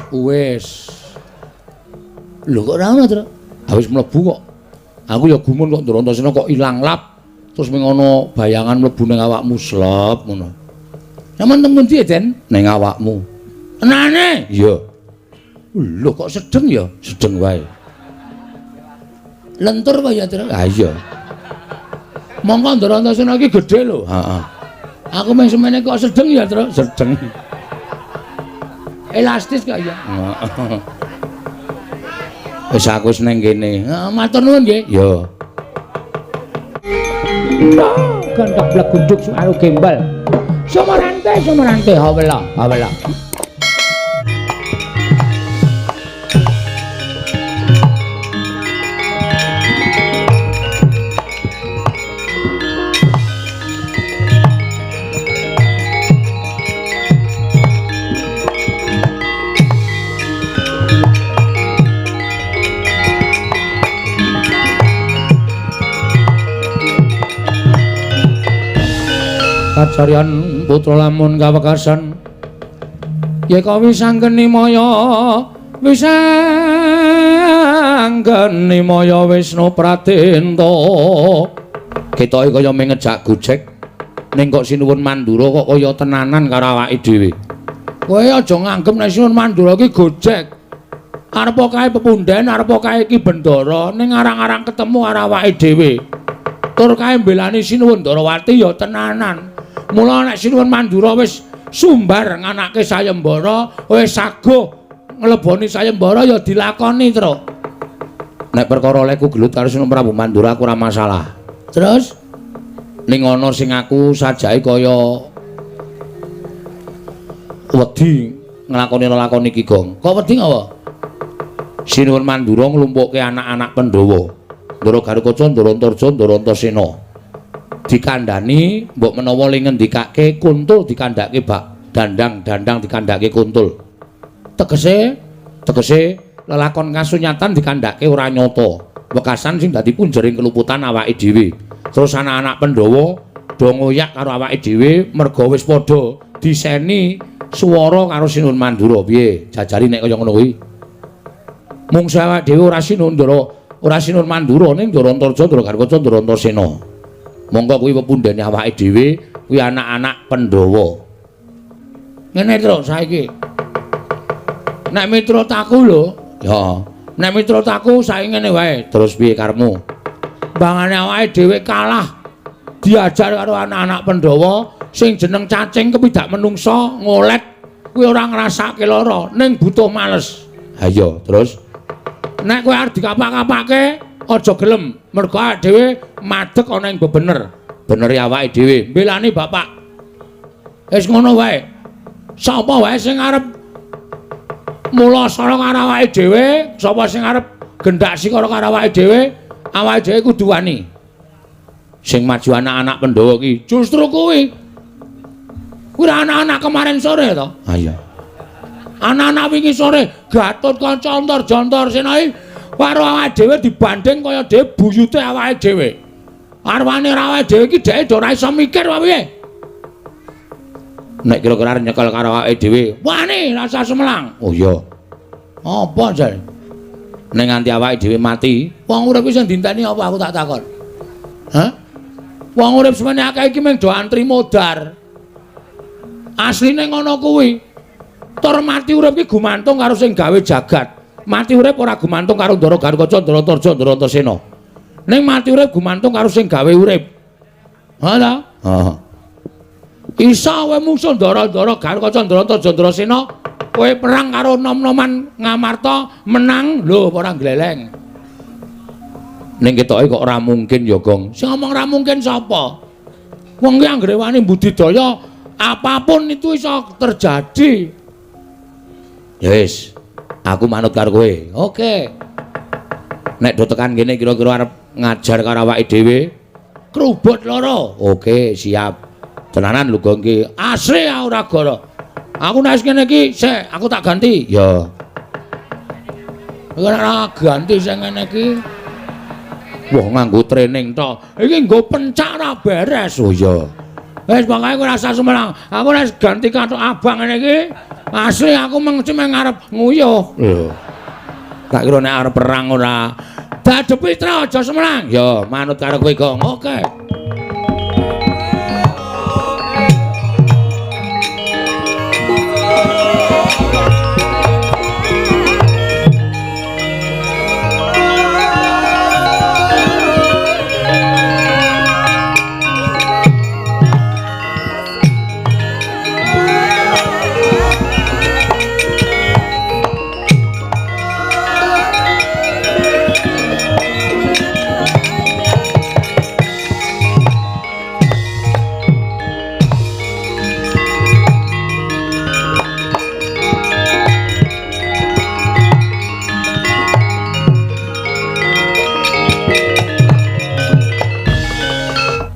Wis. Lho kok ora ono, Tru? Ha wis mlebu kok. Aku ya gumun kok Ndara Antasena kok ilang lap. Terus ming ana bayangan mlebu ning awakmu slep ngono. Sampeyan teng pundi, Den? Ning awakmu. Tenane? Iya. Lho kok sedeng ya? Sedeng wae. Lentur apa ya, Tru? Ha iya. Mongko Ndara Antasena iki gedhe lho. Heeh. Aku mung semene kok sedeng ya, Tru? Sedeng. Elastis kok ya. Heeh. Wis aku wis ning kene. Heeh, matur nuwun nggih. Ya. Gendhok blegunduk suaru gembel. Sumarante sumarante hawela hawela. Kacaryan putra lamun kawekasan yeka wisanggeni maya wisanggeni maya Wisnu Pradenta. Ketoke kaya mung ngejak gojek ning kok Sinuwun Mandura kok kaya tenanan karo awake dhewe. Kowe aja nganggep nek Sinuwun Mandura iki gojek. Arepa kae pepunden, arepa kae iki bendara ning arang-arang ketemu karo awake dhewe. Tur kae mbelani Sinuwun Ndarawati ya tenanan. Mula nek Sinuwun Mandura wis sumbar nganake sayembara, wis saguh ngleboni sayembara ya dilakoni, Tru. Nek perkara leku gelut karo Sinuwun Prabu Mandura aku ora masalah. Terus ning ana sing aku sajake kaya wedi nglakoni lelakon iki, Gong. Kok wedi ngapa? Sinuwun Mandura nglumpukke anak-anak Pandhawa. Ndara Garukaca, Ndara Antarja, Ndara Antasena. Dikandhani mbok menawa le ngendikake kuntul dikandhake bak dandang, dandang dikandhake kuntul. Tegese tegese lelakon kasunyatan dikandhake ora nyata. Wekasan sing dadi punjering keluputan awake dhewe. Terus anak-anak Pandhawa do ngoyak karo awake dhewe merga wis padha diseni swara karo Sinuwun Mandura. Piye? Jajari nek kaya ngono kuwi. Mungsu awake dhewe ora Sinuwun Ndara, ora Sinuwun Mandura ning Ndara Antarja, Ndara Garukaca, Ndara Antasena. Monggo kuwi pepundhene awake dhewe, kuwi anak-anak Pandhawa. Ngene Tru saiki. Nek miturut aku lho, ya. Nek miturut aku saiki ngene wae. Terus piye karepmu? Bangane awake dhewe kalah diajar karo anak-anak Pandhawa sing jeneng cacing kepidak menungsa ngolet kuwi ora ngrasake lara ning butuh males. Ha iya, terus nek kowe arep dikapak-kapake aja gelem, mergo awake dhewe madeg ana ing bebener. Benere awake dhewe mbelani bapak. Wis ngono wae. Sapa wae sing arep mulasara karo awake dhewe, sapa sing arep gendak sikara karo awake dhewe, awake dhewe kudu wani. Sing maju anak-anak Pandhawa ki justru kuwi. Kuwi anak-anak kemarin sore to? Ha iya. Anak-anak wingi sore Gatotkaca Antarja Antasena karo awake dhewe dibanding kaya dhewe buyute awake dhewe. Arwane ora awake dhewe iki dheke ora iso mikir apa piye. Nek kira-kira arep nyekel karo awake dhewe, wani rasa semelang. Oh iya. Apa jare? Nek nganti awake dhewe mati, wong urip iki sing dinteni apa aku tak takon. Hah? Wong urip semene akeh iki mung do antri modar. Asline ngono kuwi. Tur mati urip iki gumantung karo sing gawe jagat. Mati urip ora gumantung karo Ndara Garukaca, Ndara Antarja, Ndara Antasena. Ning mati urip gumantung karo sing gawe urip. Ha ta? Heeh. Isa kowe mungsuh Ndara-ndara Garukaca, Ndara Antarja, Ndara Sena, kowe perang karo nom-noman Ngamarta menang lho ora gleleng. Ning ketoke kok ora mungkin ya, Gong. Sing ngomong ora mungkin sapa? Wong ki anggere wani budidaya apapun itu iso terjadi. Ya wis, aku manut karo kowe. Oke. Nek do tekan kene kira-kira arep ngajar karo awake dhewe, krubut loro. Oke, siap. Tenanan lho Gong ki. Asli ora goro. Aku nek wis ngene iki, sik aku tak ganti. Ya. Ora ganti sing ngene iki. Wah, nganggo training tok. Iki nggo pencak ora beres. Oh iya. Wis pokoke kowe ora usah sumelang. Aku nek ganti kathok abang ngene iki, asli aku mengci meng arep nguyuh. Lho. Tak kira nek arep perang ora. Dadepi Tra aja sumelang. Ya, manut karo kowe, Gong. Oke.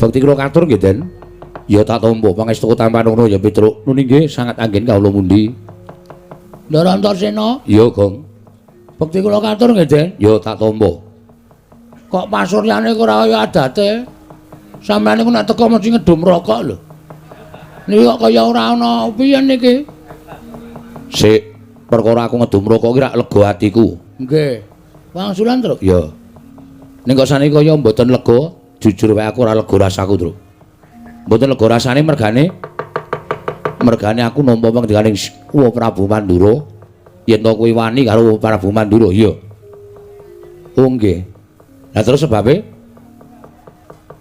Bekti kula katur nggih, Den. Ya tak tampa pangestuku tampan ngono ya, Petruk. Nuni nggih sangat anggen kawula mundi. Ndara Antasena? Iya, Gong. Bekti kula katur nggih, Den. Ya tak tampa. Kok pasuryane ora kaya adate? Sampeyan niku nek teko mesti ngedum rokok lho. Niki kok kaya ora ana piye niki? Sik, perkara aku ngedum rokok iki rak lega atiku. Nggih. Wangsulan, Truk? Ya. Ning kok saniki kaya mboten lega. Jujur wae aku ora lega rasaku, Truk. Mboten lega rasane mergane aku nampa pangandikaning Wa Prabu Mandura yen to kuwi wani karo Prabu Mandura. Iya. Oh nggih. Lah terus sebabe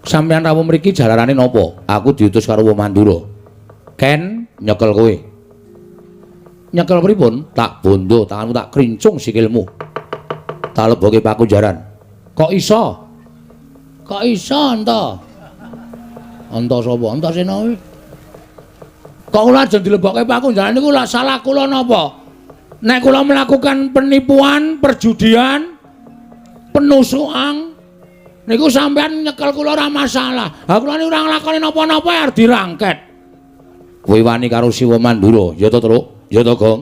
sampeyan rawuh mriki jalarane napa? Aku diutus karo Wa Mandura. Ken nyekel kowe. Nyekel pripun? Tak bondo tanganmu tak krincung sikilmu. Tak leboke pakunjaran. Kok iso? Kok iso enta? Enta sapa? Antasena kuwi. Kok kula ajeng dilebokke pakunjaran niku lak salah kula napa? Nek kula melakukan penipuan, perjudian, penusukan niku sampean nyekel kula ora masalah. Ha kula niku ora nglakoni napa-napa arep dirangket. Kowe wani karo Siwa Mandura, ya to, Truk? Ya to, Gong?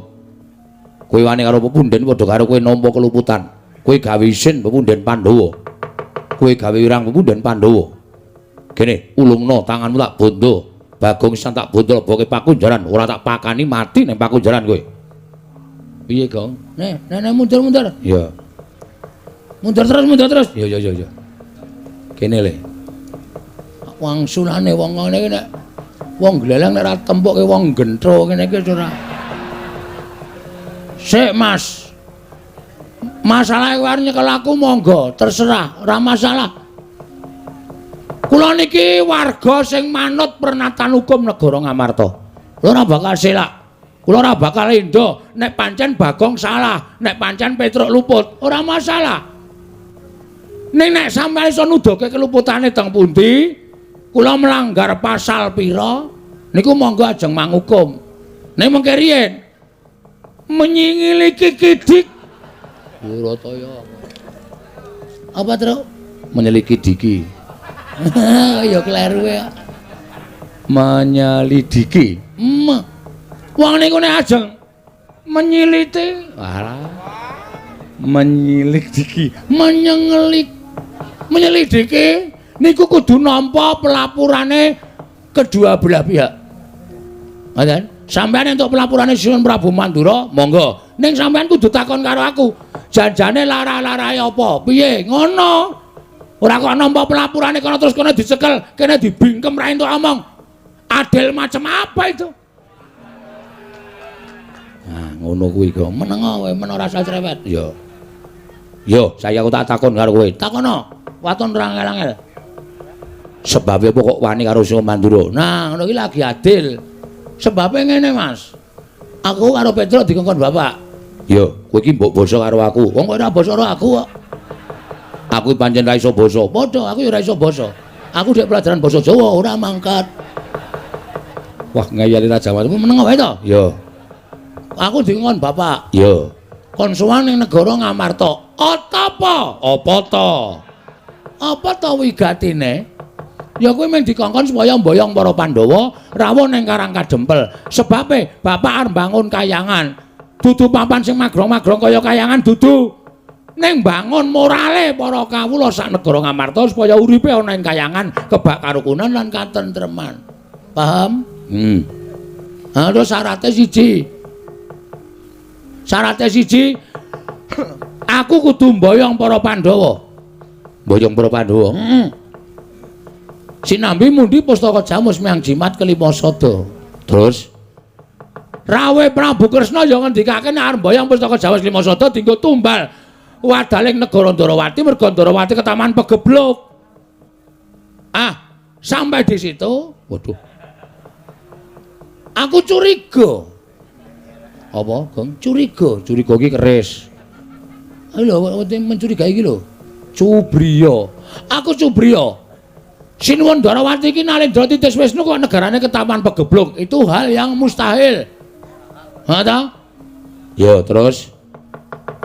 Kowe wani karo pepunden padha karo kowe nampa keluputan. Kowe gawe isin pepunden Pandhawa. Kowe gawe wirang pepunden Pandhawa. Kene ulungno tanganmu tak bondo. Bagong sisan tak bondo leboke pakunjaran, ora tak pakani mati ning pakunjaran kowe. Piye, Gong? Nek, nek mundur-mundur. Iya. Mundur terus, mundur terus. Iya, iya, iya. Kene le. Wangsulane wong ngene iki nek wong gleleng nek ora tempuke wong gentro ngene iki ora. Sik, Mas. Masalah kowe arep nyekel aku monggo, terserah, ora masalah. Kula niki warga sing manut pernatan hukum negara Ngamarta. Kula ora bakal selak. Kula ora bakal endo nek pancen Bagong salah, nek pancen Petruk luput, ora masalah. Ning nek sampeyan iso nuduhke keluputane teng pundi, kula melanggar pasal pira, niku monggo ajeng mangukum. Ning mengke riyen menyingiliki kidik Burataya. Apa, Truk? Menyeliki diki. Ya kleru ya. Menyelidiki. Wong niku nek ajeng menyiliti, alah. Menyelidiki, menyengelik, menyelidiki niku kudu nampa pelapurane kedua belah pihak. Ngoten? Sampeyan entuk pelapurane Sinuwun Prabu Mandura, monggo. Ning sampeyan kudu takon karo aku. Janjane lara-larae apa? Piye? Ngono. Ora kok nampa pelapurane kono terus kono dicekel, kene dibingkem ra entuk omong. Adil macam apa itu? Nah, ngono kuwi kok. Meneng kowe, men ora usah cerewet. Ya. Yo, saya aku tak takon karo kowe. Takono. Waton ora angel-angel. Sebabe apa kok wani karo Sinuwun Mandura? Nah, ngono iki lagi adil. Sebabe ngene, Mas. Aku karo Petruk dikongkon bapak. Yo, kowe iki mbok basa karo aku. Wong kowe ora basa karo aku kok. Aku pancen ra iso basa. Padha, aku ya ora iso basa. Aku dhek pelajaran basa Jawa ora mangkat. Wah, ngeyeli Raja Watu. Meneng wae to? Yo. Aku dikongkon bapak. Yo. Kon sowan ning negara Ngamarta. Apa? Apa to? Apa to wigatine? Ya kuwi mung dikongkon supaya mboyong para Pandhawa rawuh ning Karang Kadempel. Sebabe bapak arep mbangun kayangan. Dudu papan sing magrong-magrong kaya kayangan dudu. Ning mbangun morale para kawula sak negara Ngamarta supaya uripe ana ing kayangan kebak karukunan lan katentreman. Paham? Terus syaratnya siji. Syaratnya siji, aku kudu mboyong para Pandhawa. Mboyong para Pandhawa. Sinambi mundi pustaka Jamus miang jimat kelima sada. Terus rawe Prabu Kresna ya ngendikake nek arep mboyong pustaka Jamus lima sada dienggo tumbal wadaling negara Ndarawati merga Ndarawati ketaman pegebluk. Ah, sampai di situ, waduh. Aku curiga. Apa, Gong? Curiga, curiga iki keris. Ayo lho, mencurigai iki lho. Cubriya. Aku cubriya. Sinuwun Ndarawati iki Nalendra Titis Wisnu kok negarane ketaman pegebluk. Itu hal yang mustahil. Ha ta? Ya, terus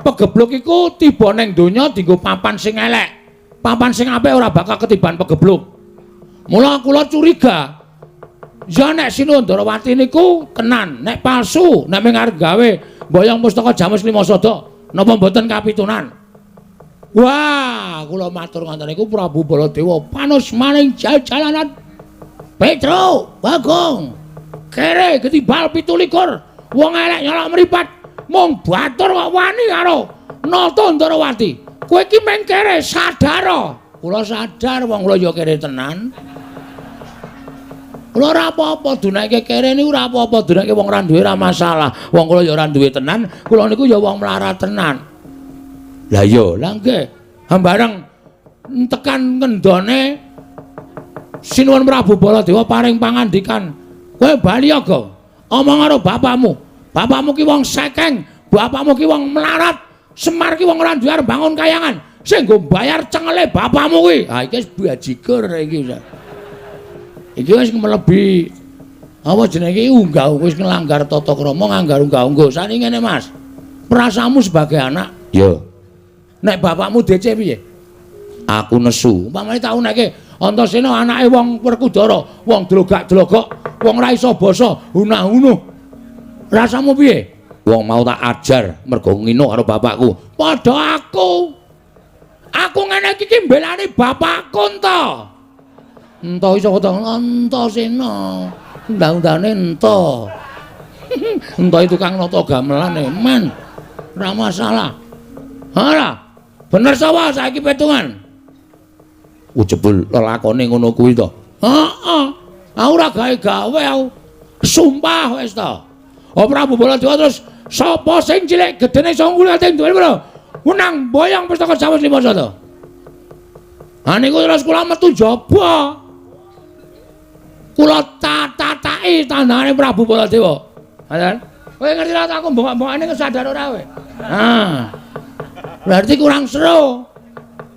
pegebluk iku tiba ning donya dienggo papan sing elek. Papan sing apik ora bakal ketiban pegebluk. Mula kula curiga. Ya nek Sinuwun Ndarawati niku tenan, nek palsu, nek mung arep gawe mboyong pustaka Jamus lima sada, napa mboten kapitunan? Wah, kula matur ngoten niku Prabu Baladewa panus maning jalanan. Petro, Bagong. Kere ketibal 27. Wong elek nyolok mripat. Mung batur kok wani karo Nata Ndarawati. Kowe iki mung kere sadar. Kula sadar wong kula ya kere tenan. Kula ora apa-apa dunake kere niku ora apa-apa, dunake wong ora duwe ora masalah. Wong kula ya ora duwe tenan, kula niku ya wong melarat tenan. Lah iya, lah nggih. Hambareng tekan ngendone Sinuwun Prabu Baladewa paring pangandikan, "Kowe bali ya, Gong. Omong karo bapakmu. Bapakmu ki wong sekeng, bapakmu ki wong melarat, Semar ki wong ora duwe arep bangun kayangan. Sing nggo bayar cengele bapakmu kuwi." Ha iki wis bajigur iki. Iki wis mlebi apa jenenge iki unggah wis nglanggar tata krama, nganggar unggah-ungguh. Sani ngene, Mas. Perasaanmu sebagai anak, ya. Nek bapakmu DC piye? Aku nesu. Umpamane tak uneke Antasena anake wong Werkudara, wong dlogak-dlogok, wong ora iso basa, hunah-hunuh. Rasamu piye? Wong mau tak ajar mergo ngino karo bapakku. Padha aku. Aku ngene iki ki mbelani bapakku ento. Ento iso kata Antasena. Undang-undane ento. Ento tukang nata gamelan e, men. Ora masalah. Ora. Bener sapa saiki petungan? Jebul lelakone ngono kuwi to. Heeh. Aku ora gawe-gawe aku. Sumpah wis to. Oh Prabu Baladewa terus sapa sing cilik gedene iso ngulate duwe pira? Menang boyong pustaka Jamus lima sada. Ha niku terus kula metu jaba. Kula tatataki tandangane Prabu Baladewa. Ngoten. Kowe ngerti ra aku mbongok-mbongane kesadar ora kowe? Ah. Berarti kurang seru.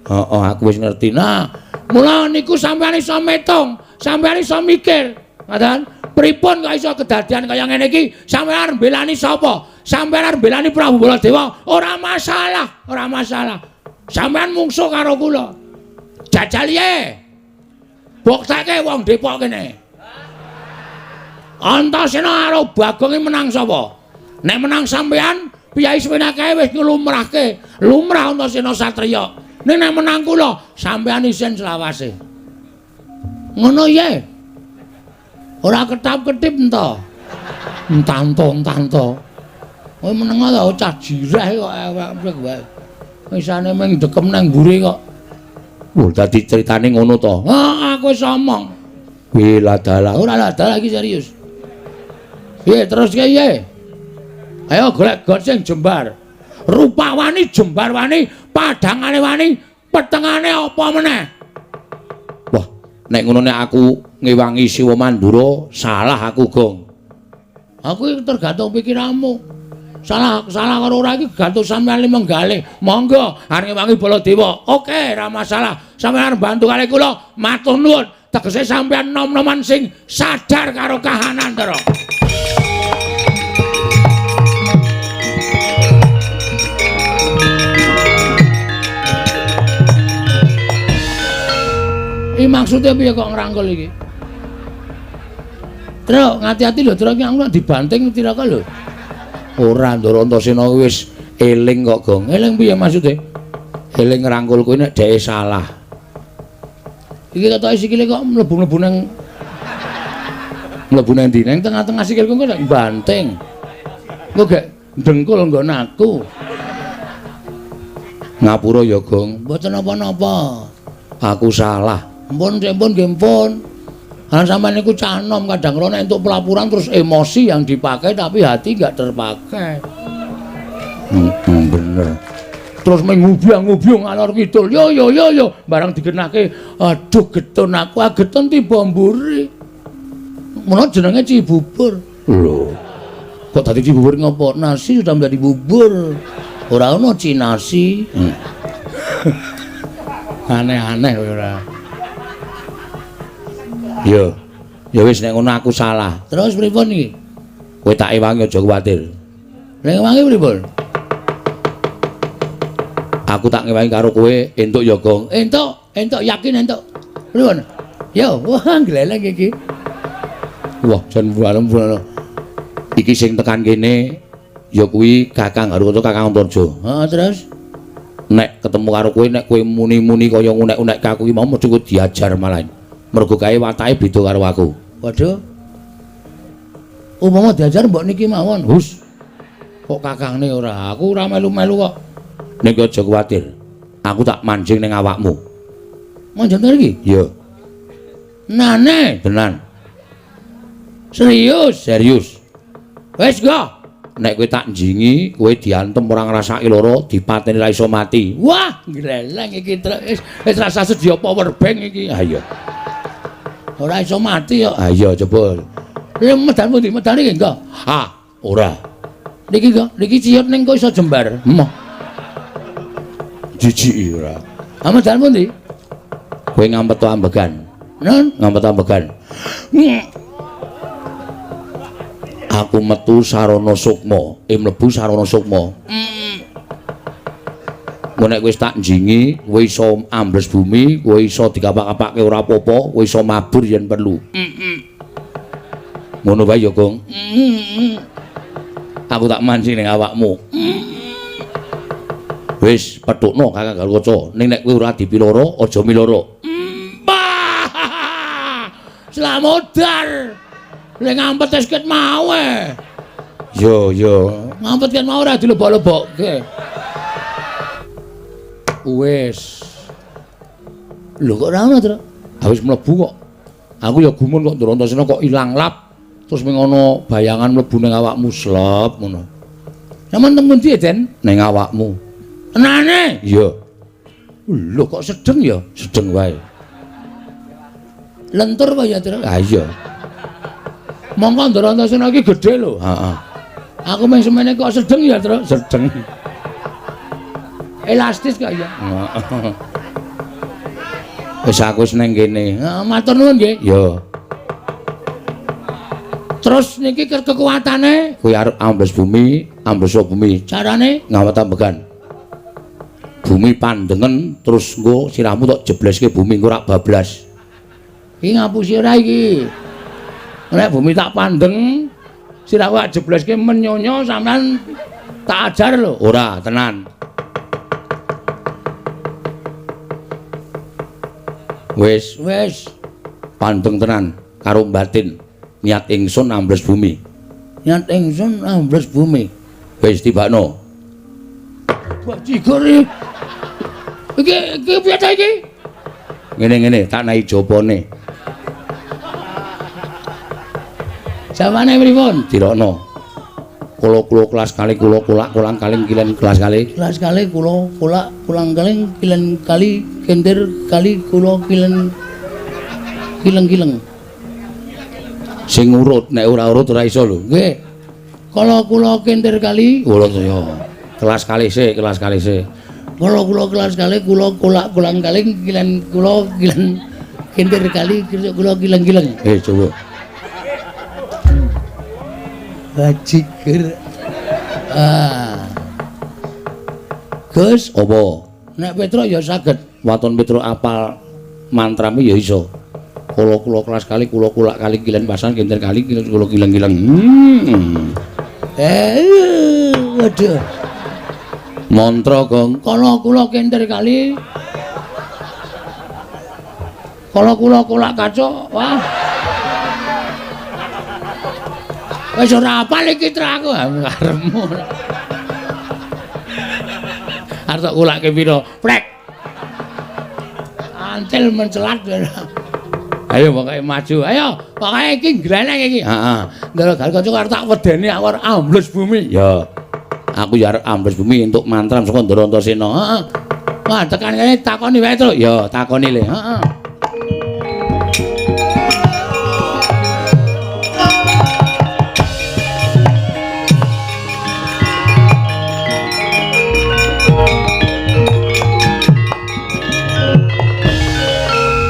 Heeh, aku wis ngerti. Nah, mula niku sampeyan iso metung, sampeyan iso mikir. Ngoten. Pripun kok iso kedadian kaya ngene iki? Sampeyan arep mbelani sapa? Sampeyan arep mbelani Prabu Baladewa? Ora masalah, ora masalah. Sampeyan mungsuh karo kula. Jajal ye. Bukteke wong Depok kene. Antasena karo Bagong iki menang sapa? Nek menang sampeyan, piyai sewenake wis nglumrahke, lumrah Antasena satriya. Nek nek menang kula, sampeyan isin selawase. Ngono ye. Ora ketap-ketip ento. Entanto-entanto. Kowe meneng ta cah jireh kok awake wae. Isane mung dekem nang mburi kok. Wah, dadi critane ngono to. Ha, aku wis omong. Wih, ladalah. Ora ladalah iki serius. Piye terus piye? Ayo golek got sing jembar. Rupa wani, jembar wani, padhangane wani, petengane apa meneh? Wah, nek ngono nek aku ngewangi Siwa Mandura, salah aku, Gong. Aku iki tergantung pikiranmu. Salah salah karo ora iki gantung sampeyan menggalih. Monggo arep ngewangi Baladewa. Oke, ora masalah. Sampeyan arep bantu kali kula, matur nuwun. Tegese sampeyan nom-noman sing sadar karo kahanan, Ndara. Iki maksudnya piye kok ngrangkul iki? Truk, ngati-ati lho, Truk, iki aku nek dibanting tiraka lho. Ora, Ndara Antasena wis eling kok, Gong. Eling piye maksude? Eling ngrangkul kuwi nek dheke salah. Iki ketoke sikile kok mlebu-mlebu nang Mlebu nang ndi? Nang tengah-tengah sikilku kok nek banting. Engko gek dengkul nggon aku. Ngapura ya, Gong. Mboten napa-napa. Aku salah. Mpun, mpun nggih mpun. Lan sampean niku cah nom kadang kala nek entuk pelaporan terus emosi yang dipakai tapi hati enggak terpakai. Bener. Terus mengubyang-ngubyung ngalor kidul. Yo yo yo yo, barang digenahke, aduh getun aku, getun tiba mburi. Mula jenenge Cibubur. Lho. Kok dadi Cibubur ngopo? Nasi sudah menjadi bubur. Ora ono cinasi. Aneh-aneh ora. Yo. Ya wis nek ngono aku salah. Terus pripun iki? Kowe tak ewangi aja kuwatir. Nek ewangi pripun? Aku tak ngewangi karo kowe entuk ya, Gong. Entuk, entuk yakin entuk. Pripun? Yo, wah gleleng iki. Wah, jan warem. Iki sing tekan kene ya kuwi Kakang Harukaca, Kakang Antarja. Heeh, terus nek ketemu karo kowe, nek kowe muni-muni kaya ngunek-unek aku iki mau mesti kowe diajar malah. Mergo kae watake beda karo aku. Waduh. Umpama diajar mbok niki mawon. Hus. Kok kakangne ora? Aku ora melu-melu kok. Nek aja kuwatir. Aku tak manjing ning awakmu. Manjing iki? Iya. Nane, tenan. Serius, serius. Wis go. Nek kowe tak njingi, kowe diantem ora ngrasake lara, dipateni ra iso mati. Wah, gleleng iki wis wis rasa sedia power bank iki. Ha iya. Ora iso mati kok. Ha iya coba. Lha medal pundi? Medal iki engko. Ha, ora. Niki kok, niki ciyut ning kok iso jembar. Emoh. Jijiki ora. Ha medal pundi? Kowe ngampet ambegan. Nun, ngampet ambegan. Aku metu sarana sukma, mlebu sarana sukma. Engko nek wis tak njingi, kowe iso ambles bumi, kowe iso dikapak-kapake ora apa-apa, kowe iso mabur yen perlu. Ngono wae ya, Gong. Aku tak mancing ning awakmu. Wis petukno Kakang Garukaca, ning nek kowe ora dipiloro, aja miloro. Slamodar. Lek ngampet wis ket mau e. Yo yo, ngampet ket mau ora dilebok-lebokke. Wis. Lho kok ora ono, Tru? Ha wis mlebu kok. Aku ya gumun kok Ndrantasena kok ilang lap. Terus ming ana bayangan mlebu ning awakmu slep ngono. Sampeyan teng pundi, Den? Ning awakmu. Tenane? Iya. Lho kok sedeng ya? Sedeng wae. Lentur wae ya, Tru? Ha iya. Mongko Ndrantasena iki gedhe lho. Heeh. Aku mung semene kok sedeng ya, Tru? Sedeng. Elastis kok ya. Heeh. Wis aku wis nang kene. Heeh, matur nuwun nggih. Ya. Terus niki kekuatane kuwi arep ambles bumi, ambles bumi. Carane ngawet ambegan. Bumi pandengen terus engko sirahmu tok jebleske bumi engko rak bablas. Iki ngapusi ora iki? Nek bumi tak pandeng, sirahku tak jebleske menyonyo sampean tak ajar lho. Ora, tenan. Wis, wis. Pandeng tenan karo batin. Niat ingsun ambles bumi. Niat ingsun ambles bumi. Wis tibakno. Bajigur iki. Iki iki piye ta iki? Ngene-ngene tak naik jopone. Jawane pripun? Dirokno. Kula-kula kelas kali kula kulak kulang kaling kilen kelas kali. Kelas kali kula kulak kulang kaling kilen kali kentir kali kula kilen kileng-kileng. Sing urut nek ora urut ora iso lho. Nggih. Kala kula kentir kali kula saya. Kelas kali sik, kelas kali sik. Kala kula kelas kali kula kulak kulang kaling kilen kula kilen kentir kali kula kileng-kileng. Coba. Bajigur. Ah. Gus, apa? Nek Petruk ya saged. Waton Petruk apal mantramu ya iso. Kula-kula kelas kali kula kulak kali kilen pasan kinten kali kilen kula kileng-kileng. Waduh. Mantra, Gong. Kala kula kintir kali. Kala kula kulak kacuk. Wah. Wis ora apal iki aku karepmu. Arep tak kulake pira? Prek. Antil mencelat. Ayo pokoke maju. Ayo, pokoke iki gleneng iki. Heeh. Ndara Gatotkaca arep tak wedeni aku arep ambles bumi. Ya. Aku ya arep ambles bumi entuk mantram saka Ndara Antasena. Heeh. Wah, tekan kene takoni wae, Truk. Ya, takoni le. Heeh.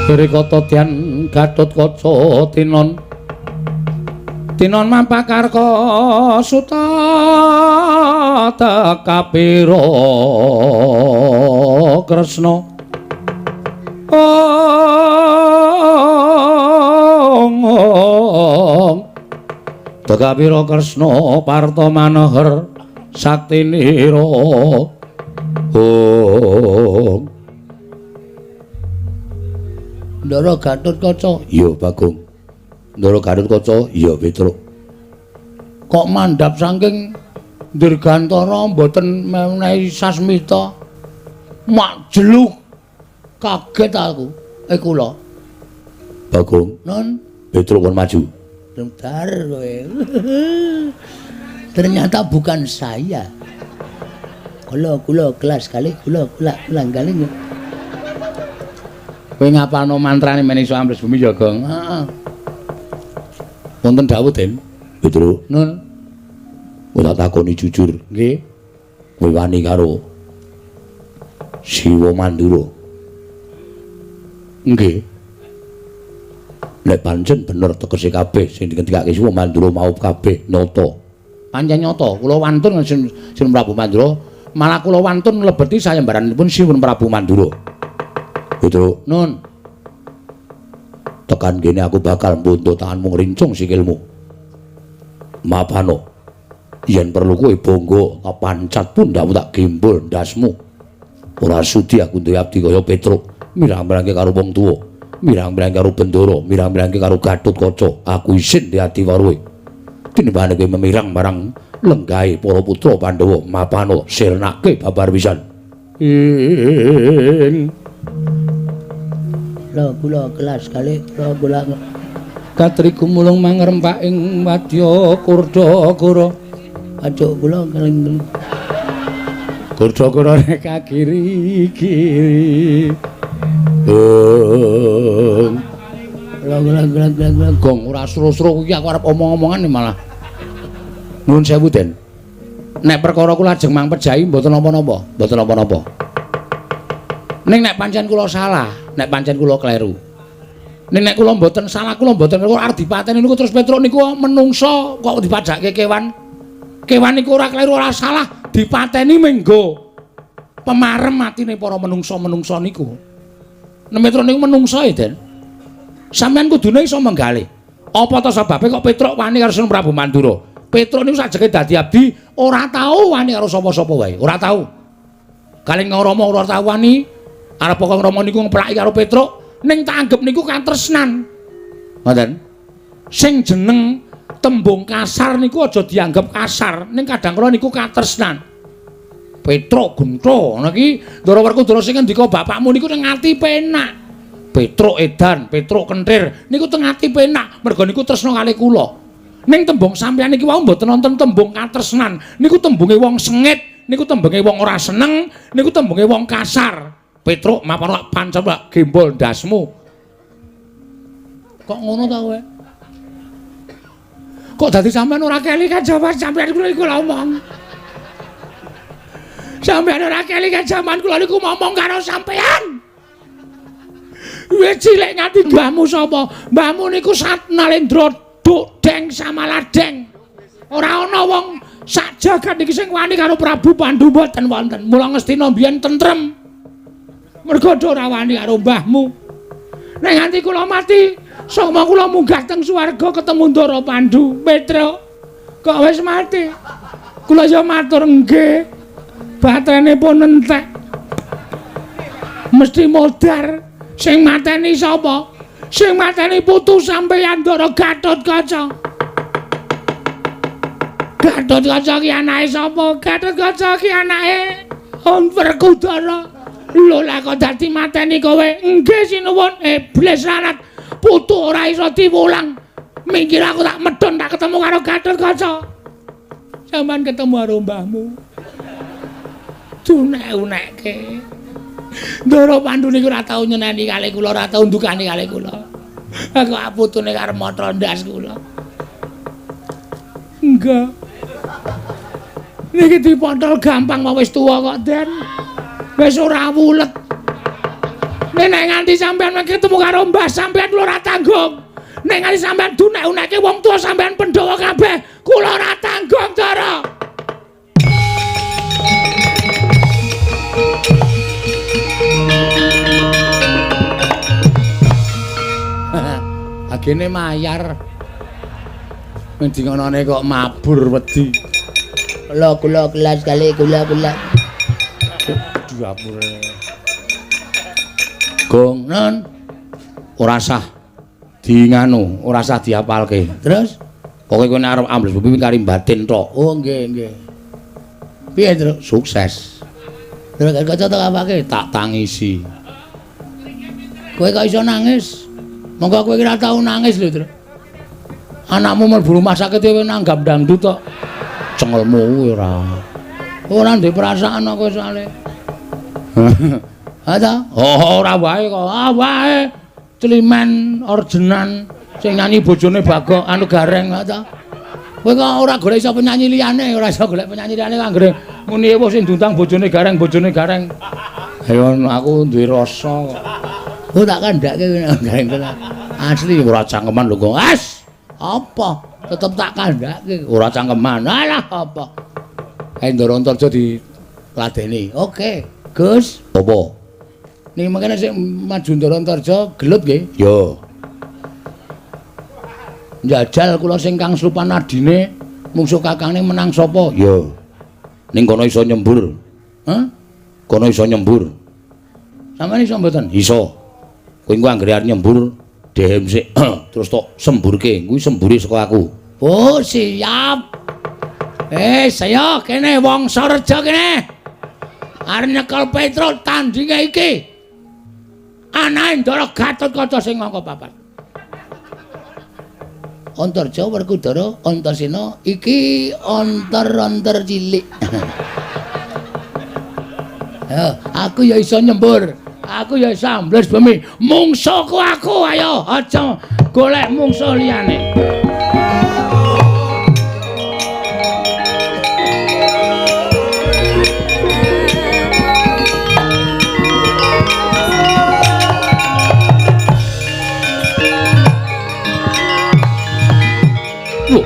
Rikata Dian Gatotkaca tinon tinon mampakarka suta tekapira Kresna ong tekapira Kresna parta manohar saktinira ong. Ndara Gatotkaca. Iya, Bagong. Ndara Gatotkaca, iya, Petruk. Kok mandhap saking Dirgantara mboten menehi sasmita? Mak jeluk. Kaget aku. Kula. Bagong. Nun, Petruk kon maju. Bentar kowe. Ternyata bukan saya. Kula kula kelas kali kula kula ulang kali. Kowe ngapalno mantrane men iso ambles bumi ya, Gong? Heeh. Wonten dawuh, Den. Petruk. Nun. Ora takoni jujur, nggih. Kowe wani karo Siwa Mandura. Nggih. Nek pancen bener tegese kabeh sing dingendikake Siwa Mandura mau kabeh nyata. Pancen nyata, kula wantun Sin Prabu Mandura, malah kula wantun mlebeti sayembaranipun Siwa Prabu Mandura. Petruk, nun. Tekan kene aku bakal mbuntut tanganmu ngrincung sikilmu. Mapano. Yen perlu kowe bangga tak pancat pundhakmu tak gembul ndasmu. Ora sudi aku duwe abdi kaya Petruk, mirang-mirangke karo wong tuwa, mirang-mirangke karo Bendara, mirang-mirangke karo Gatotkaca. Aku isin di ati waruhe. Tinimbangane kowe memirang marang lenggahe para putra Pandhawa, mapano sirnake babar pisan. Ing Kula kula kelas kali kula kula katri gumulung mangrempak ing wadya Kurdakara. Ajuk kula keling Kurdakara rek kiri-kiri. Kula kula kula kula gong ora sro-sro iki aku arep omong-omongan malah. Nuwun sewu, Den. Nek perkara kula ajeng mang pejahi mboten napa-napa, mboten napa-napa. Ning nek pancen kula salah, nek pancen kula kleru. Ning nek kula mboten salah, kula mboten kleru arep dipateni niku terus Petruk niku menungso kok dipajake kewan. Kewan niku ora kleru ora salah, dipateni menggo pemarem atine para menungso-menungso niku. Nek Petruk niku menungso e, Den. Sampeyan kudune iso menggalih. Apa ta sebabe kok Petruk wani karo Sunan Prabu Mandura? Petruk niku sajeke dadi abdi ora tau wani karo sapa-sapa wae, ora tau. Kalih Rama ora tau wani. Arep kok Rama niku ngeplaki karo Petruk, ning tak anggep niku katresnan. Ngoten. Sing jeneng tembung kasar niku aja dianggep kasar, ning kadang kala niku katresnan. Petruk gentho ngono iki Ndara Werkudara sing ngendika bapakmu niku ning ati penak. Petruk edan, Petruk kentir niku teng ati penak, merga niku tresna kalih kula. Ning tembung sampeyan iki wau mboten wonten tembung katresnan, niku tembunge wong sengit, niku tembunge wong ora seneng, niku tembunge wong kasar. Petruk mapan pancet gembol ndasmu. Kok ngono ta kowe? Kok dadi sampean ora kelingan jaman sampean kula iku ngomong. Sampean ora kelingan jaman kula niku ngomong karo sampean. Wis cilik nganti mbahmu sapa? Mbahmu niku Satnalendra Duk Deng Samaladeng. Ora ana wong sak jagat niki sing wani karo Prabu Pandu mboten wonten. Mula Ngastina mbiyen tentrem. Mergo ora wani karo mbahmu. Nek nganti kula mati, sanga kula munggah teng swarga ketemu Ndara Pandu. Petruk, kok wis mati? Kula ya matur nggih. Baterene pun entek. Mesti modar. Sing mateni sapa? Sing mateni putu sampeyan Ndara Gatotkaca. Gatotkaca ki anake sapa? Gatotkaca ki anake Werkudara. Lho lah kok dadi mateni kowe? Nggih sinuwun, iblis larat. Putu ora iso diwulang. Minggir aku tak medhun tak ketemu karo Gatotkaca. Sampeyan ketemu karo mbahmu. Dunek-unekke. Ndara Pandu niku ora tau nyeneni kalih kula, ora tau ndukani kalih kula. Aku putune karo matra ndas kula. Enggak. Niki dipontol gampang wae wis tuwa kok, Den. Wis ora wulet. Nek nganti sampean ketemu karo mbah sampean kula ora tanggung. Nek nganti sampean dunek-unekke wong tuwa sampean Pandhawa kabeh, kula ora tanggung, Ndara. Agene mayar. Ngendi ngonone kok mabur wedi. Kula kula kelas kali kula kula. Dapure. Gong non ora sah di nganu, ora sah diapalke. Terus pokoke kowe nek arep ambles bumi kari batin tok. Oh nggih nggih. Piye, Truk? Sukses. Terus kaca tak apake? Tak tangisi. Kowe kok iso nangis? Monggo kowe ora tau nangis lho, Truk. Anakmu mlebu rumah sakit kowe nanggap dangdut tok. Cengelmu kuwi ora. Ora ndek perasaan kok soalé. Ha ta? Oh, ora wae kok. Ah wae. Celimen orjenan sing nyanyi bojone Bagong anu Gareng ha ta. Kowe kok ora golek iso penyanyi liyane, ora iso golek penyanyi liyane anggere muni ewuh sing diundang bojone Gareng, bojone Gareng. Ayo aku duwe rasa kok. Oh tak kandhake Gareng tenan. Asli ora cangkeman lho kok. As! Apa? Tetep tak kandhake. Ora cangkeman. Alah apa? Kae Ndara Antarja diladeni. Oke, Gus. Apa? Niki mangkene sing maju Ndara Antarja gelut nggih? Ya. Njajal kula sing kang slupan adine mungsuh kakangne menang sapa? Ya. Ning kono iso nyembur. Hah? Kono iso nyembur. Sampeyan iso mboten? Iso. Kowe engko anggere arep nyembur dehem sik terus tok semburke. Kuwi sembure saka aku. Oh, siap. Saya kene wong Sareja kene. Arep nyekel Petruk tandinge iki. Anake Ndara Gatotkaca sing angka papat. Antarja Werkudara Antasena iki onter-onter cilik. Ya, aku ya iso nyembur. Aku ya iso ambles bumi. Mungsuhku aku, ayo aja golek mungsuh liyane. Loh.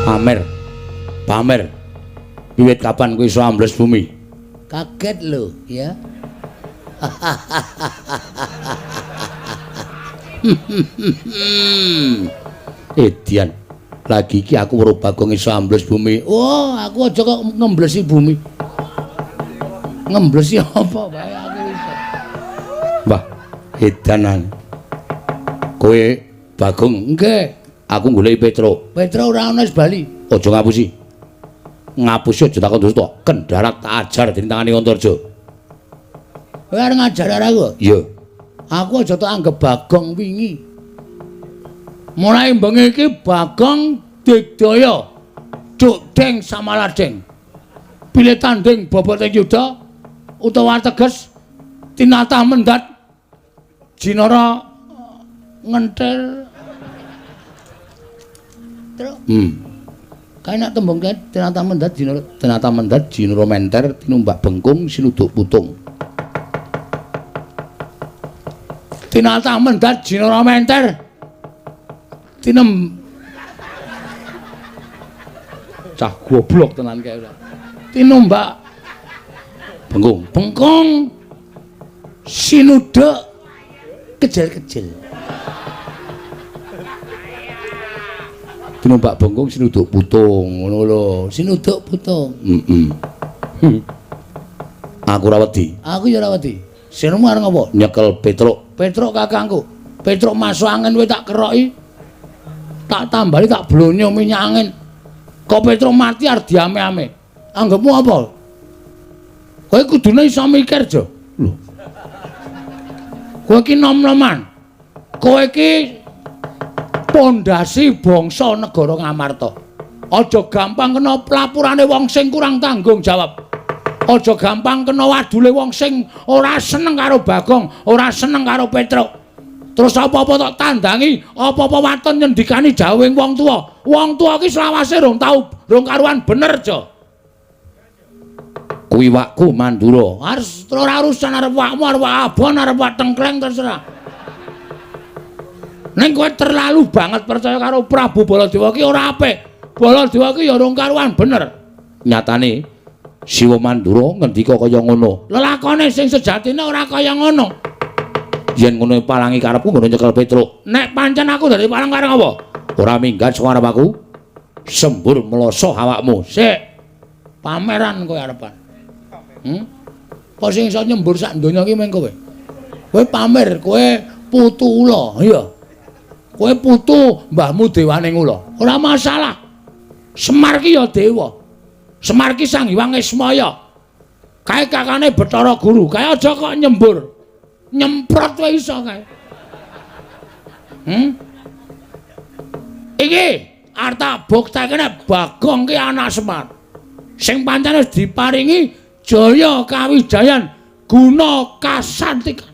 Pamer. Pamer. Wiwit kapan kowe iso ambles bumi? Kaget lho, ya. Edian. Lagi iki aku weruh Bagong iso ambles bumi. Oh, aku aja kok ngemblesi bumi. Ngemblesi apa wae aku iso. Wah, edanan. Kowe Bagong, nggih. Aku goleki Petruk. Petruk ora ana wis bali. Aja ngapusi. Ngapusi aja takon dosa tok. Kendharat tak ajar dening tangane Antarja. Kowe arep ngajar aku? Iya. Aku aja tok anggep Bagong wingi. Mulai bengi iki Bagong digdaya. Dukdeng samaladeng. Pilih tanding bobote yuda utawa teges tinatah mendat jinara ngenthil. Truk. Kae nek tembung kae tinatah mendat jinara, tinatah mendat jinara menter tinumbak bengkung sinuduk putung. Tinatah mendat jinara menter tinem cah goblok tenan kae ora. Tinumbak bengkung, bengkung sinuduk kejel-kejel. Tinumbak bengkung sinuduk putung, ngono lho. Sinuduk putung. Heeh. Aku ora wedi. Aku ya ora wedi. Sirmu arep ngopo? Nyekel Petruk. Petruk kakangku. Petruk masuk angin kowe tak keroki. Tak tambali tak blonyo minyak angin. Kok Petruk mati arep diame-ame. Anggepmu apa? Kowe kudune iso mikir, Jo. Lho. Kowe iki nom-noman. Kowe iki pondasi bangsa negara Ngamarta. Aja gampang kena pelapurane wong sing kurang tanggung jawab. Aja gampang kena wadule wong sing ora seneng karo Bagong, ora seneng karo Petruk. Terus apa-apa tok tandangi, apa-apa waton nyendikani jawing wong tuwa. Wong tuwa ki selawase rong tau, rong karuan bener, Jo. Kuwi wakku Mandura. Harus ora urusan arep wakmu, arep wak abon, arep wak tengkleng terserah. Ning kowe terlalu banget percaya karo Prabu Baladewa ki ora apik. Baladewa ki ya rong karuan bener. Nyatane Siwa Mandura ngendika kaya ngono. Lelakone sing sejatine ora kaya ngono. Yen ngono palangi karepku ngono nyekel Petruk. Nek pancen aku dadi palang karep apa? Ora minggat saka arep aku. Sembur mloso awakmu. Sik. Pameran kowe arepan. Apa sing iso nyembur sak donya iki mung kowe? Kowe pamer, kowe putu ula, iya. Kowe putu mbahmu dewane ula. Ora masalah. Semar ki ya dewa. Semar ki Sang Hyang Ismaya. Kae kakane Bathara Guru. Kae aja kok nyembur. Nyemprot wae iso kae. Iki arep tak buktekne nek Bagong ki anak Semar. Sing pancen wis diparingi jaya kawijayan guna kasantikan.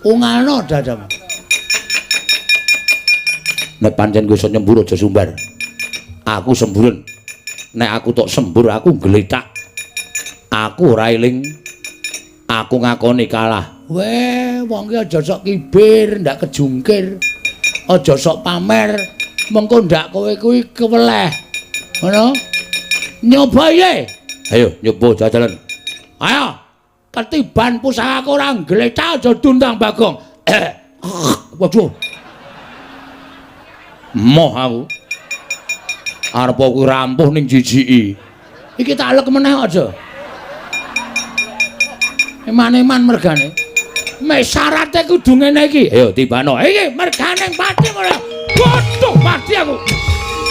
Ungalno dadamu. Nek pancen kowe iso nyembur aja sumbar. Aku semburen. Nek aku tok sembur aku gletak. Aku ora eling. Aku ngakoni kalah. Weh, wong ki aja sok kibir, ndak kejungkir. Aja sok pamer. Mengko ndak kowe kuwi keweleh. Ngono? Nyoba ye. Ayo nyoba jajalan. Ayo. Ketiban pusakaku ora gletak aja dundang Bagong. Waduh. Moh aku. Arep kuwi rampuh ning jijiki. Iki tak alek meneh aja. Eman-eman mergane. Mek syarate kudu ngene iki. Ayo tibano. Iki mergane pati ora. Waduh, mati aku.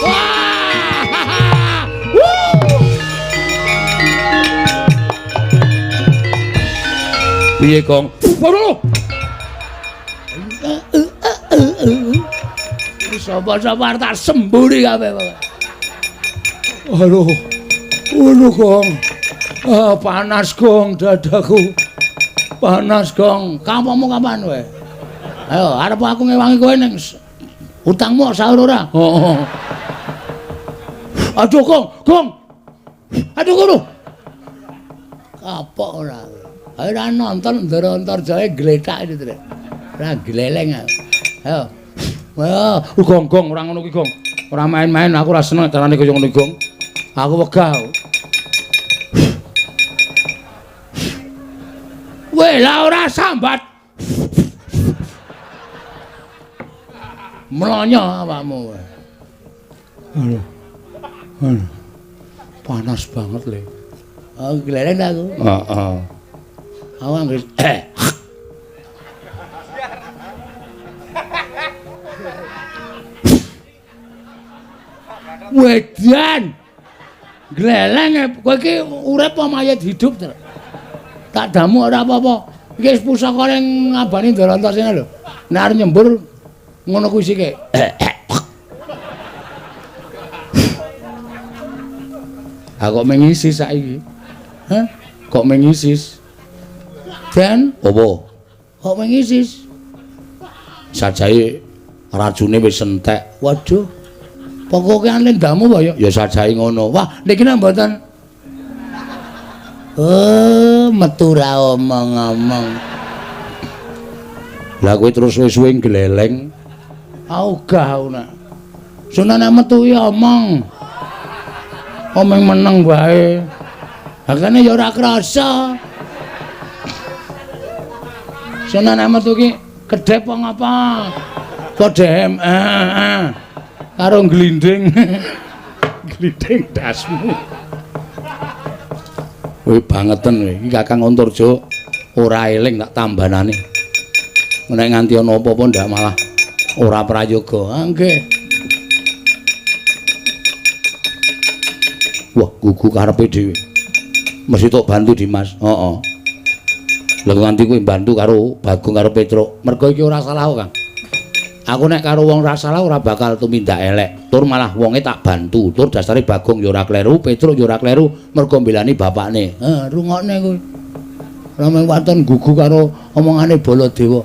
Wah. Piye, Gong? Waduh. Sapa-sapa tak semburi kabeh. Aduh. Aduh, Gong. Ah, panas, Gong, dadaku. Panas, Gong. Kampungmu kapan kowe? Ayo, arep aku ngewangi kowe ning utangmu sahur ora? Heeh. Aduh, Gong, Gong. Aduh, kono. Kapok ora. Ayo ora nonton Ndara Antarjaya gletak itu, Trek. Ora gleleng aku. Ayo. Wah, Gong, Gong, ora ngono kuwi, Gong. Ora main-main, aku ora seneng carane kaya ngono, Gong. Aku wegah. Weh, lah ora sambat. Mlonyo awakmu. Aduh. Aduh. Panas banget, Le. Oh, gleleng aku. Heeh. Aku anggere Wedan. Gleleng kowe iki urip apa mayit hidup, Tru? Tak damu ora apa-apa. Iki wis pusaka ning ngabani Ndara Antasena lho. Nek arep nyembur ngono kuwi sike. Ha kok mengisis saiki? Hah? Kok mengisis? Den, apa? Kok mengisis? Sajae racune wis entek. Waduh. Pokoke lendamu apa ya? Ya sajae ngono. Wah, niki nek mboten. Oh, metu ra omong-omong. Lah kowe terus suwe-suwe gleleng. Ogah aku nak. Sunane metu ya omong. Omong meneng wae. Lah kene ya ora krasa. Sunane metu ki kedhep apa ngapa? Padha karo glinding. Glinding dasmu. Kowe bangeten kowe. Iki Kakang Antarja ora eling tak tambanane. Nek nganti ana apa-apa ndak malah ora prayoga. Ah nggih. Wah, gugu karepe dhewe. Mesti tok bantu Dimas. Heeh. Lha nganti kowe bantu karo Bagong karo Petruk. Mergo iki ora salah kok, Kang. Aku nek karo wong ora salah ora bakal tumindak elek. Tur malah wonge tak bantu. Tur dasare Bagong ya ora kleru, Petruk ya ora kleru, mergo mbelani bapakne. Heh, rungokne kowe. Ora mung waton gugu karo omongane Baladewa.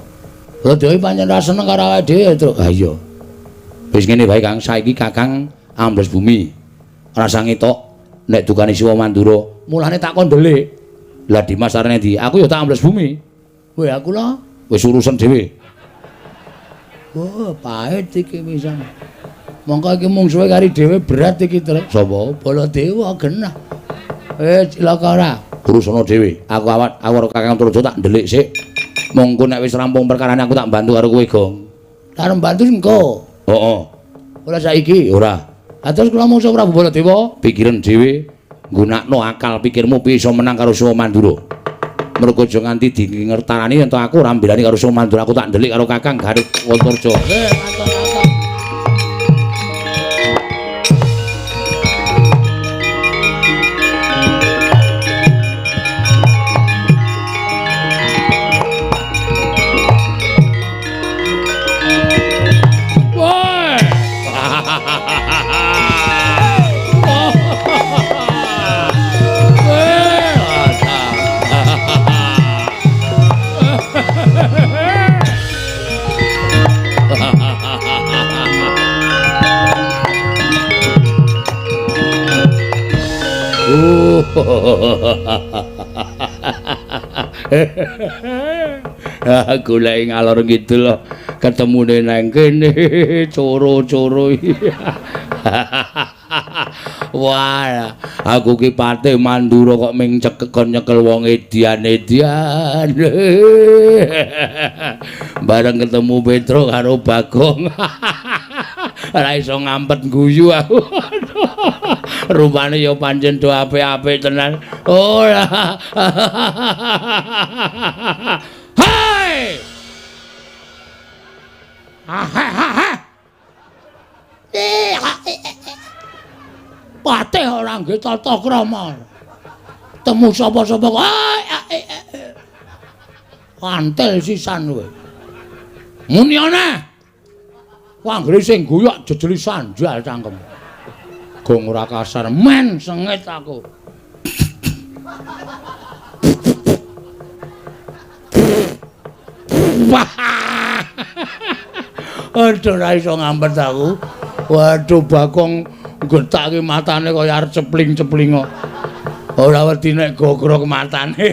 Baladewa pancen ora seneng karo awake dhewe, Truk. Ha iya. Wis ngene wae, Kang, saiki Kakang ambles bumi. Ora sang ngetok nek dukane Siwa Mandura. Mulane tak kon ndelik. Lah Dimas arene ndi? Aku ya tak ambles bumi. Kowe aku lho wis urusan dhewe. Oh, pahit iki pisan. Mongko iki mungsuhe kari dhewe berat iki, Truk. Sapa? Baladewa genah. Cilaka ora. Urusana dhewe. Aku awat aku karo Kakang Antarja tak ndelik sik. Mongko nek wis rampung perkarane aku tak bantu karo kowe, Gong. Arep bantu engko. Heeh. Ora saiki? Ora. Ha terus kula mungsuh Prabu Baladewa? Pikiran dhewe, nggunakno akal pikirmu piye iso menang karo Siwa Mandura. Mergo aja nganti dingertarani yen to aku ora mbelani karo Siwa Mandura, aku tak ndelik karo Kakang Garut Antarja. Matur-matur. Woi. Golek ngalor ngidul ketemune nang kene coro-coro. Wah, aku ki Patih Mandura kok ming cekekon nyekel wong edian-edian. Bareng ketemu Petruk karo Bagong. Ora iso ngampet guyu aku. Rupane ya pancen do apik-apik tenan. Ora. Hai. Patih ora nggih tata krama. Temu sapa-sapa kok. Pantel sisan kowe. Muni ana. Anggere sing guyu jejeli sandal cangkem. Gong ora kasar men sengit aku. Aduh ora iso ngampet aku. Waduh Bagong getake matane kaya arep cepling-cepling kok. Ora wedi nek gogrok matane.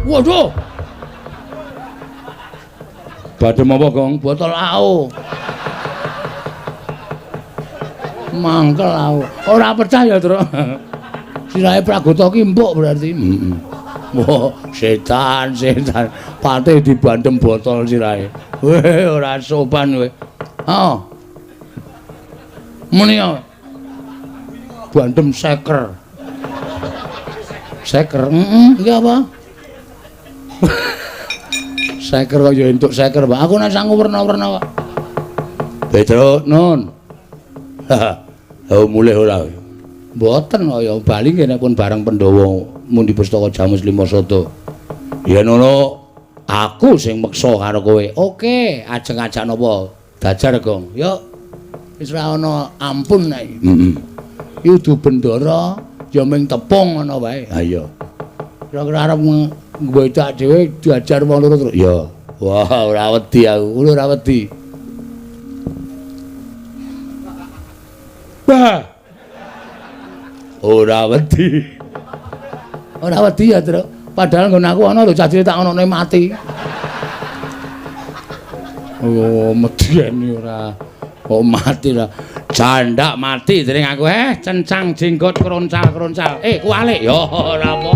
Waduh. Badhe apa, Gong? Botol AO. Mangkel aku. Ora percaya, Truk. Sirahe Pragota ki empuk berarti. Heeh. Wah, setan, setan. Patih dibandem botol sirahe. Weh, ora sopan kowe. Heeh. Muni ya. Bandem seker. Seker? Heeh, iki apa? Seker kok ya entuk seker, Pak. Aku nek sangu werna-werna kok. Petruk, nun. Oh, mulih ora. Mboten kaya bali nggih nek pun bareng Pandhawa mundi pustaka Jamus Lima Sada. Ya ngono, aku sing meksa karo kowe. Oke, ajeng ajak napa? Dajar, Gong. Yo. Wis ora ana ampun nek iki. Heeh. Iki udu bendara ya ming tepung ngono wae. Ha iya. Kira-kira arep ngwedak dhewe diajar wong loro terus. Ya. Wah, ora wedi aku. Kulo ora wedi. Bah. Ora wedi. Ora wedi ya, Truk. Padahal nggon aku ana lho cah cilik tak onone mati. Oh, medeni ora. Oh, mati lah. Jandak mati dening aku. Cencang jenggot kroncal-kroncal. Kualik. Ya ora apa.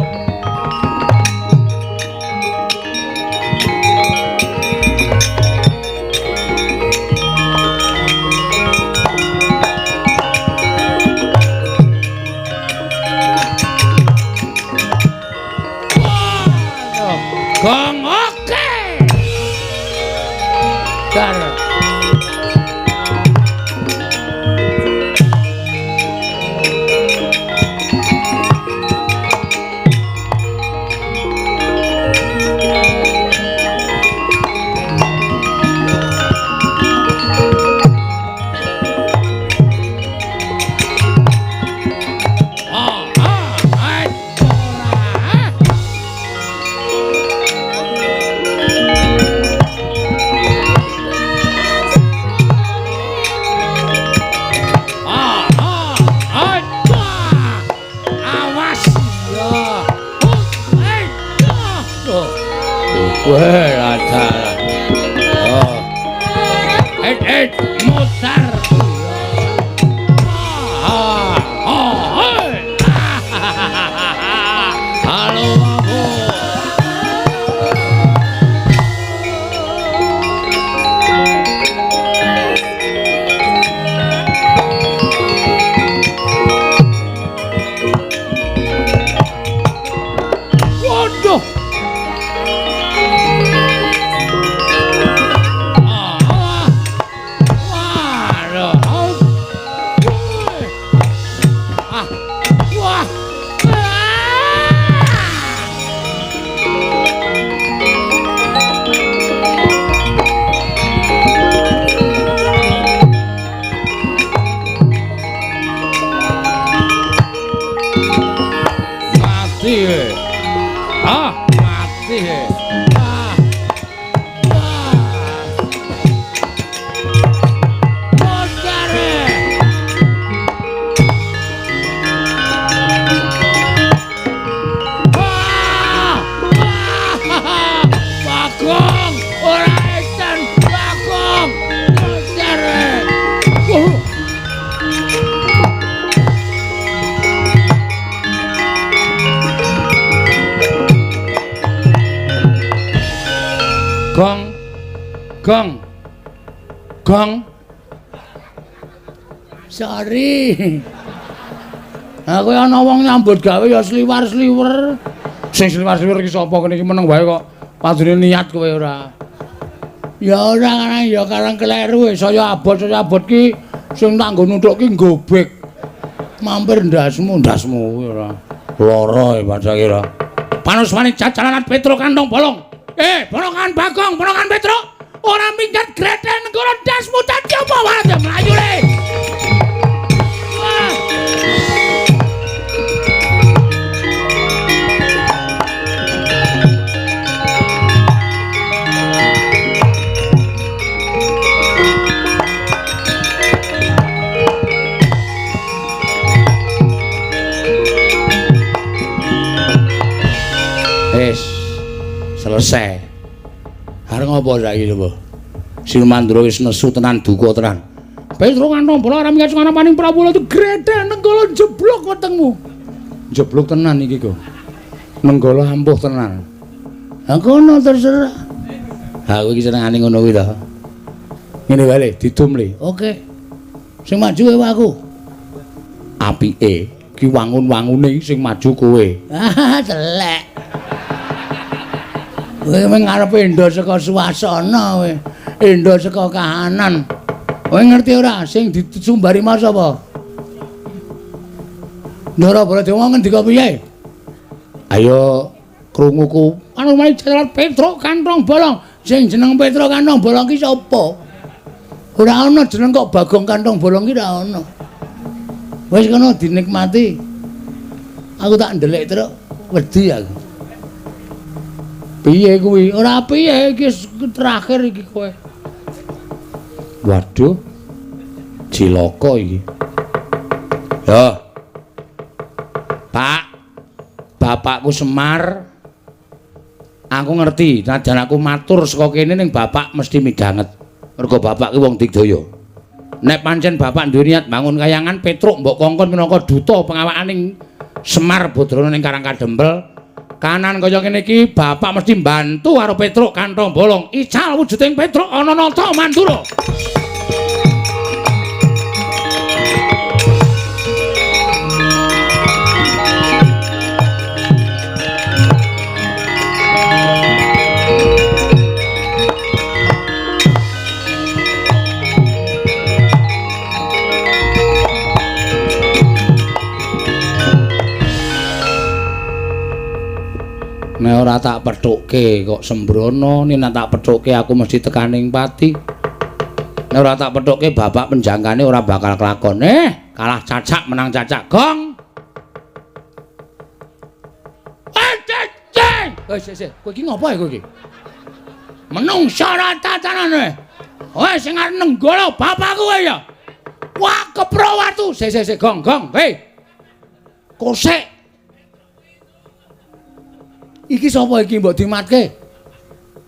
Modar. Gong. Gong. Gong. Sorry. Aku ana wong nyambut gawe ya sliwar-sliwer. Sing sliwar-sliwer iki sapa kene iki meneng wae kok. Padune niat kowe ora. Ya ora karang ya karang kleru saya abot ki sing tak nggo nuthuk ki nggobek. Mampir ndasmu, ndasmu kuwi ora. Lara e padha kira. Panuswane jajalan Petruk kantong bolong. Ponokan Bagong, ponokan Petruk. Ora minggat greten negara ndasmu dadi apa wae mlayu le. Wah. Wis selesai. Arep ngopo saiki coba? Sinumandra wis nesu tenan duka tenan. Petruk kantong bola ora minggat sing paning Prabu itu gredhen nenggala jeblok wetengmu. Jeblok tenan iki kok. Nenggala ampuh tenan. Ha kono terserah. Ha kowe iki senengane ngono kuwi to. Ngene wae le, didum le. Oke. Sing maju kowe aku. Apike ki wangun-wangune sing maju kowe. Ah, telek. Kowe ngarepe endo saka suasana kowe. Endo saka kahanan. Kowe ngerti ora sing disumbari mau sapa? Ndara Baladewa ngendika piye? Ayo krunguku. Anu mari jalan Petruk kantong bolong. Sing jeneng Petruk kantong bolong ki sapa? Ora ana jeneng kok Bagong kantong bolong ki ora ana. Wis kono dinikmati. Aku tak ndelik truk wedi aku. Piye kuwi? Ora piye iki terakhir iki kowe. Waduh. Cilaka iki. Yo. Pak, bapakku Semar. Aku ngerti, najan aku matur saka kene ning bapak mesti midhanget. Mergo bapak ki wong digdaya. Nek pancen bapak duwe niat bangun kayangan Petruk mbok kongkon minangka duta pengawakaning Semar Badrana ning Karang Kadempel. Kanan kaya ngene iki bapak mesti mbantu karo Petruk kantong bolong. Ical wujuding Petruk ana nata Mandura. Ora tak pethukke kok sembrono, nek tak pethukke aku mesti tekaning pati. Nek ora tak pethukke bapak penjangkane ora bakal kelakon. Kalah cacak menang cacak, Gong. Wis, wis, kowe iki ngopo ya kowe iki? Menungsa ora tatanane. Wes sing arep nenggala bapakku kowe ya. Wah, kepro watu. Sik, sik, sik, Gong, Gong. Hei. Kosek. Iki sapa iki mbok dimatke?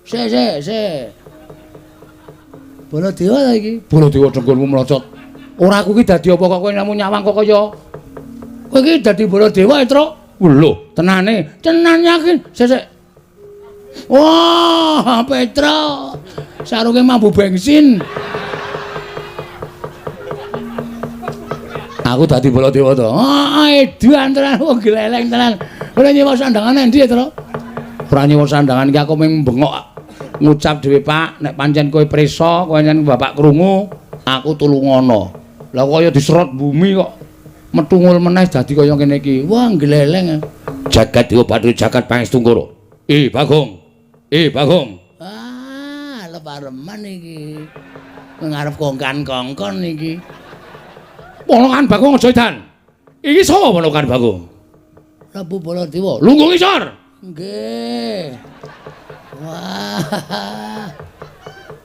Sik, sik, sik. Baladewa ta iki? Baladewa dengkulmu mlocot. Ora aku iki dadi apa kok kowe namung nyawang kok kaya. Kowe iki dadi Baladewa, Truk. Lho, tenane, tenan yakin. Sik, sik. Wah, Petro. Sarunge mambu bensin. Aku dadi Baladewa to. Ah, edan tenan wong gleleng tenan. Ora nyewa sandangan endi, Tru? Ora nyewa sandangan iki aku mung bengok ngucap dhewe, Pak, nek pancen kowe prisa, kowe pancen bapak krungu, aku tulungono. Lah kaya diserot bumi kok metungul meneh dadi kaya ngene iki. Wah, gleleng. Jagat Dewa Bathara jagat Pangestungkara. Bagong. Bagong. Ah, lepareman iki. Ngarep kongkan-kongkon iki. Ponokan Bagong aja edan. Iki sapa ponokan Bagong? Prabu Baladewa. Lungguh ngisor. Nggih. Wah.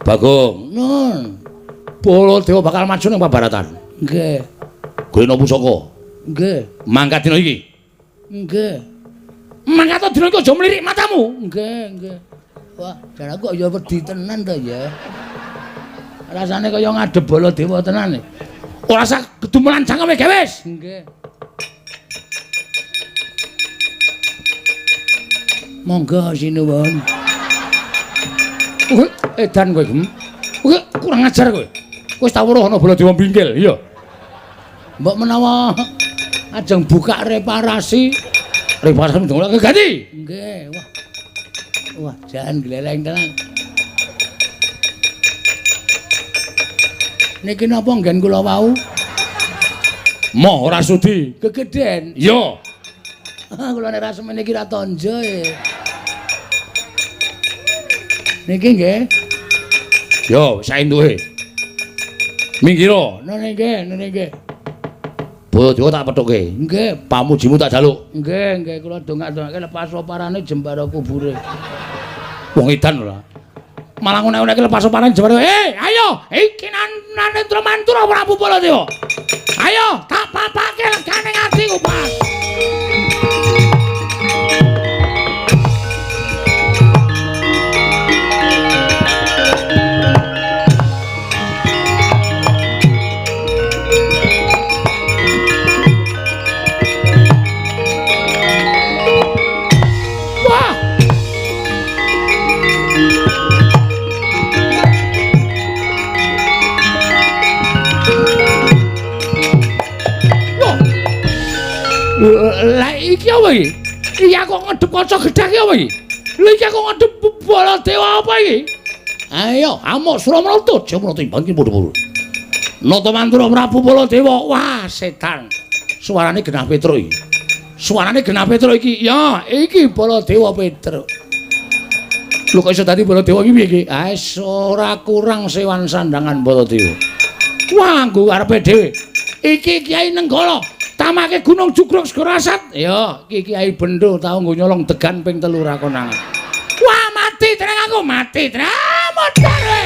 Bagong. Nun. Baladewa bakal maju ning pabaratan. Nggih. Golekno pusaka. Nggih. Mangkat dina iki. Nggih. Mangkat dina iki aja mlirik matamu. Nggih, nggih. Wah, jan aku kok ya wedi tenan to ya. Rasane kaya ngadep Baladewa tenan. Ora usah gedumelan cangkeme gewes. Nggih. Monggo sinuwun. Edan kowe, Gem. Kowe kurang ajar kowe. Kowe wis tau weruh ana Baladewa bingkil, iya. Mbok menawa ajeng buka reparasi. Reparasi ndongake ganti. Nggih, wah. Wah, jan gleleng tenan. Niki napa nggen kula wau? Moh ora sudi. Gegeden. Iya. Kula nek ra semene iki ra tonjo e. Niki nggih. Yo, saentuke. Minggiro. Nene nggih, nene nggih. Baladewa tak pethuke. Nggih, pamujimu tak jaluk. Nggih, nggih kula dongak-dongake lepas parane jembara kubure. Wong edan ora. Malah unek-uneke lepas parane jembara. Ayo, iki Narendra Mantura Prabu Baladewa. Ayo, tak papake legane atiku, Pak. Lah iki apa iki? Iki aku ngedep kaca gedhek iki apa iki? Lha iki aku ngedep Baladewa apa iki? Ayo, amuk Suramarta, Jamrata timbang ki padha-padha. Nata Mantura Prabu Baladewa. Wah, setan. Suarane genah Petruk iki. Suarane genah Petruk iki. Ya, iki Baladewa Petruk. Lho kok iso dadi Baladewa iki piye iki? Ah, ora kurang sewan sandangan Baladewa. Wah, nggo karepe dhewe. Iki Kyai Nenggala. Tamake Gunung Jugruk Segara Asat. Ya, iki Kyai Bendo tau nggo nyolong degan ping 3 ra konangan. Wah, mati tenang aku, mati tenang. Modar kowe.